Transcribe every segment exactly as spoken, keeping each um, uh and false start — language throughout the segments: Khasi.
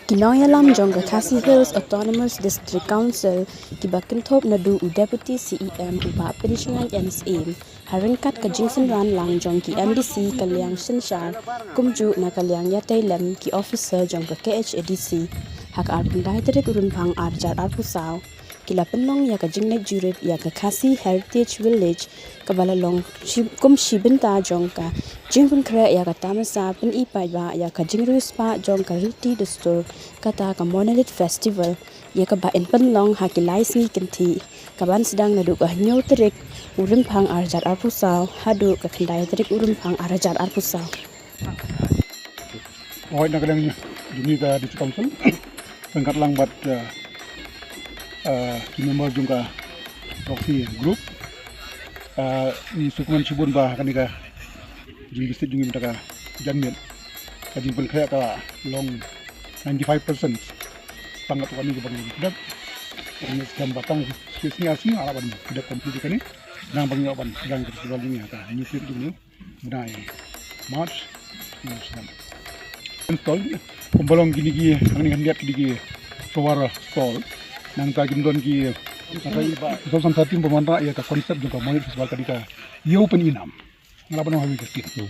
Ki nongïalam jong ka Khasi Hills Autonomous District Council kiba kynthup naduh u Deputy C E M u Bah Pynshngaiñ N Syiem, ha ryngkat ka jingsynran lang jong ki M D C ka liang synshar, kumjuh na ka liang ïatei lem ki officer jong ka K H A D C, ha ka arphew khyndai tarik u Rymphang arhajar arphew saw, ki la pynlong ïa ka jingleit jurip ïa ka Khasi Heritage Village, kaba la long shi-, kum shi bynta jong ka jingpynkhreh ïa ka tamasa pyni paidbah ïa ka jingriewspah jong ka riti dustur, kata ka Monolith Festival, ïa kaba yn pynlong ha ki lai sngi kynthih, kaban sdang naduh ka hynñiew tarik u Rymphang arhajar arphew saw haduh ka khyndai tarik u Rymphang arhajar arphew saw. Hooid, na ka liang jong ngi ka District Council ryngkat lang bad, eh, eh, ki member jong ka Roxy Group, eh, ngi sngewkmen shibun ba ha kane ka jingvisit jong ngi mynta ka janmiet, ka jingpynkhreh ka long ninety-five percent. Tang katto katne kaba ngi dep, ngi skhem ba tang shi sngi ar sngi ngi lah ban dep complete kane, nang ba ngi lah ban sdang ka festival jong ngi ha ka hynñiew tarik jong u bnai March, hynñiew snem. Stall, kumba long kine ki, hangne khyndiat kine ki flower stall. Nangta kim don ki, sawsan sa tim ba wanrah ïa ka concept jong ka Monolith Festival ka dei ka ïew pyni nam. Nga lah ban ong ha kawei ka sien.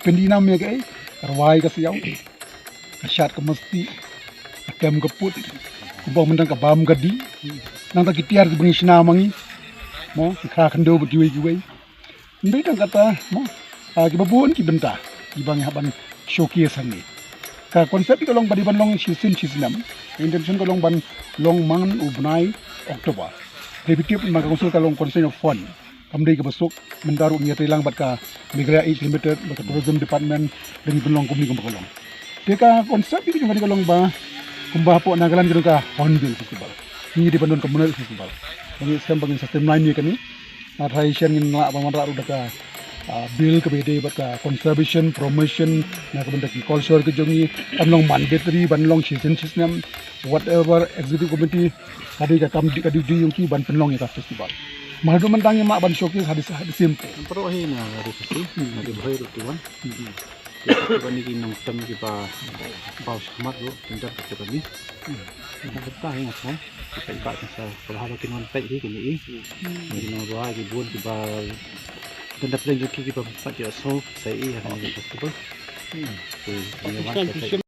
Pyni nam ïa kaei? Ka rwai ka siaw, ka shad ka masti, ka tem ka put, kumba mynta ka bam ka dih. Nangta ki tiar kiba ngi shna ma ngi, mo, ki khra khyndew bad kiwei kiwei. Ym dei tang kata, mo, ah, kiba bun ki bynta kiba ngi hap ban showcase hangne. Ka concept ka long ba dei ban long shisien shisnem. Ka intention ka long ban long man u bnai October. Dei ba tip ma ka council ka long concession of fund, kam dei kaba suk. Mynta ruh ngi ïatreilang bad ka Meghalaya Age Limited, bad ka Tourism Department, da ngi pynlong kumne kumba ka long. Te ka concept jong kane ka long ba kumba hapoh Nagaland ki don ka Hornbill Festival, ngi dei ban don ka Monolith Festival. Ba ngi skhem ba ngin sa streamline ïa kane. Nga tharai shen ngin lah ban wanrah ruh da ka, ah, bill kaba ïadei bad ka conservation, promotion, na ka bynta ki culture ka jong ngi. Kam long mandatory ban long shisien shisnem. Whatever executive committee ka dei ka kam, ka duty jong ki ban pynlong ïa ka festival. Mar haduh mynta ngim lah ban showcase ha the, ha the same place. Namar hi na ri Khasi, na ri Bhoi ruh ki wan. Kiba ni ki nongtem kiba baw shakhmat ruh, tender ka tu kane. Nangta hi nga sngew ki paidbah kan sa, kaba haba kin wan peit hi kine i, ki nongrwai ki bun kiba don da plan jong ki kiba pat ïa show sa i ha kane ka festival. Te ngi wan peit.